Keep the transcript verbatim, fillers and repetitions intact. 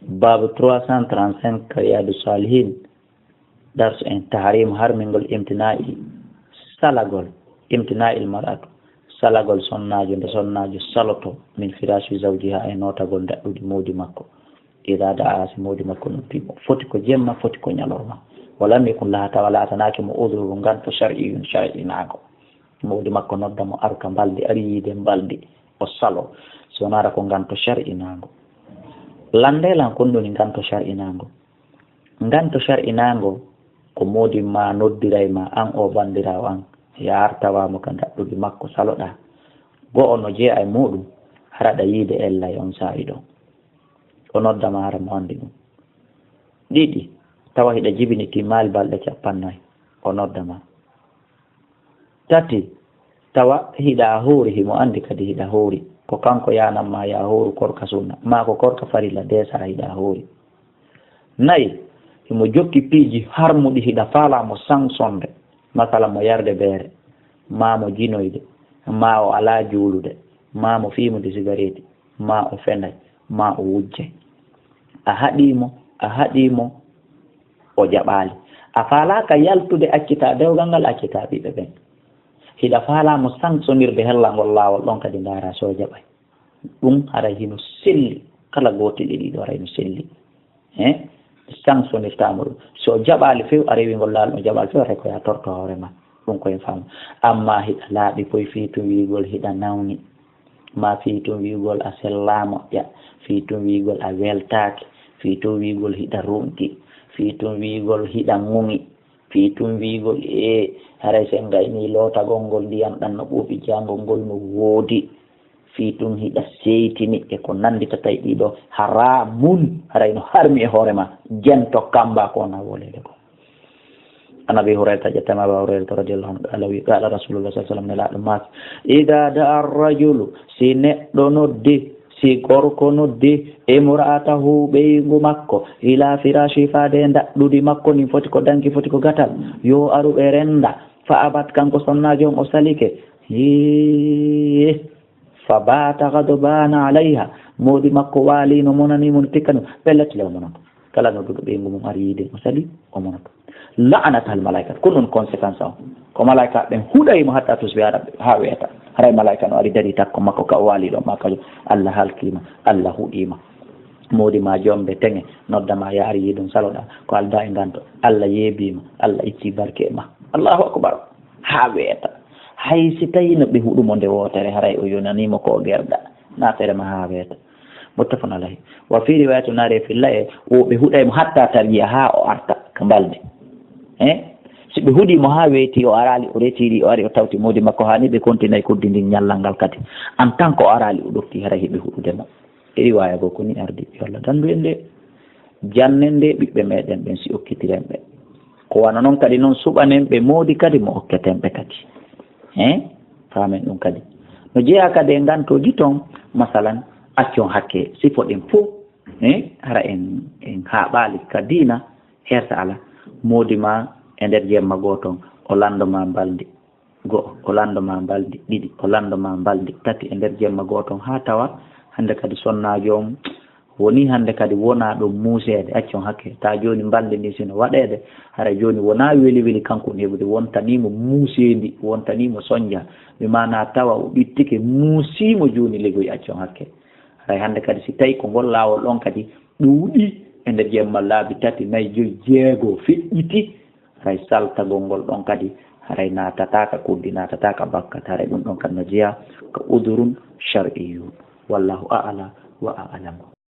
Baabu trois cent trente-cinq ka Riyadu Salihin, darsu en tahrim harmingol imtina'i salagol, imtina'il mar'atu, salagol sonnaajo, nde sonnaajo saloto min firashi zawjiha e nootagol daɗɗudi moodi makko. Ida da'a, si moodi makko noddi mo, foti ko jemma, foti ko ñalorma. Walam yakun laha, tawa laatanaaki mo udhuru nganto shar'iyyun shar'inaago. Moodi makko nodda mo, ar ka mbaldi, ari yiide mbaldi, o salo. Si wonaara ko nganto shar'inaago. Lande lan kon woni nganto shar'inaago. Nganto shar'inaago ko moodi ma noddiray ma, an o bandiraawo an, ya ar tawa mo ka daɗɗudi makko saloɗa. Go'o no jee'a e muɗum, hara ɗa yiide ella e on saa'i ɗon. O nodda ma hara mo andi ɗum. Ɗiɗi, tawa hiɗa jibini timmaali balɗe cappannayi, o nodda ma. Tati, tawa hiɗa hoori, himo andi kadi hiɗa hoori. Ko kanko yanan ma ya hooru korka sunna, maa ko korka farilla desa hiɗa hoori. Nayi, himo jokki piiji harmuɗi hiɗa faala mo sansonde, masala mo yarde beere, maa mo jinoyde, maa o alaa juulude, maa mo fiimude sigareeti, maa o fenday, maa o wujjay. A haɗii mo, a haɗii mo, o jaɓaali. A faalaaka yaltude, accitaa dewgal ngal, accitaa ɓiɓɓe ɓen. Hiɗa faalaa mo sansonirde hellangol laawol ɗon kadi ndaara so o jaɓay. Ɗum haray hino selli. Kala gootel e ɗiɗo haray no selli. He? Sansonirtaa mo ɗum. So o jaɓaali few, a rewi ngol laawol, o jaɓaali few, haray ko ya torto hoore ma. Ɗum ko en faamu. Amma hiɗa laaɓi koy fii tun wiigol hiɗa nawni. Maa fii tun wiigol a sellaa moƴƴa. Fii tun wiigol a weltaaki. Fii tun wiigol hiɗa runki. Fii tun wiigol hiɗa ŋuŋi. Fii tun wiigol, ee, haray si en gaynii lootagol ngol ndiyam ɗan no ɓuuɓi, jaangol ngol no woodi. Fii tun hiɗa seytini e ko nannditata e ɗiɗo haraamun, haray no harmi e hoore ma, jento kamba ko na woleede ko. An Abi Hurayrata, ƴettama Aba Hurayrata radiyallahu anhu, qala wi, qala Rasulullah sallallahu alaihi wasallam, nelaaɗo maaki, ida da'a ar-rajulu, si neɗɗo noddi, si gorko noddi, imra'atahu, ɓeyngu makko, ila firashi, faade e ndaɗɗudi makko, ndin foti ko danki, foti ko gatal, yo aru ɓe renda, fa abat, kanko sonnaajo on o salike, hii, fa bata ghadbana alayha, moodi makko waali no monani mo no tikkani mo, ɓe latti le o monoto. Kala nodduɗo ɓeyngu mum ari yiide mo sali, o monoto. La'anatahal malaikat, ko non conséquence on. Ko malaika ɓen huɗay mo hatta tusbiha, haa weeta. Haray malaika no ari dari takko makko ka o waali ɗon, ma kajo, Allah halkima, Allah huɗima. Moodi ma jombe teŋe, nodda ma yaari yiidum saloɗa, ko alda e nganto. Allah yeebima, Allah itti barke e ma. Allahu akbar. Haa weeta. Hay si tawi no ɓe huɗumo nde wootere, haray o yonanimo ko o gerɗa. Na fere ma haa weeta. Muttafaqun alayhi. Wa fi riwayati, naare filla e, o ɓe huɗay mo hatta tarji'a, haa o arta ka mbaldi. Eh? Si ɓe huɗi mo haa weeti, o araali, o retiri, o ari, o tawti moodi makko, haani ɓe kontinay kuddi ndin ñallal ngal kadi. En tant que o araali, o ɗofti, haray hiɓe huɗude mo. E riwaya goo ko ni ardi, yo Allah dandu en nde. Jannen nde ɓiɓɓe meɗen ɓen si okkitiren ɓe. Ko wano non kadi non suɓanen ɓe moodi kadi mo okketen ɓe kadi. He? Faamen ɗum kadi. No jeyaa kadi e ngantooji ton, masalan, accon hakke sifo ɗen fof. He? Hara en, en haaɓaali ka diina, hersa ala, moodi ma e nder jemma goo ton, o lanndo ma mbalndi. Go'o, o lanndo ma mbalndi. Ɗiɗi, o lanndo ma mbalndi. Tati, e nder jemma goo ton, haa tawa hannde kadi sonnaajo on woni hannde kadi wonaa ɗon muuseede, accon hakke. Taa jooni mbalndi ndin sino waɗeede, hara jooni wonaa weli weli kanko woni heɓude, wontanii mo muuseendi, wontanii mo sonja. Bi maanaa tawa o ɓittike, muusii mo jooni legoy, accon hakke. Haray hannde kadi si tawi ko ngol laawol ɗon kadi ɗuuɗi e nder jemma laabi tati, nayi, joyi, jeego feƴƴiti, haray saltagol ngol ɗon kadi, haray naatataaka kuddi, naatataaka bakkat, haray ɗum ɗon kadi no jeyaa ko udurun shar'iyyun. Wallahu a'la wa a'lamu.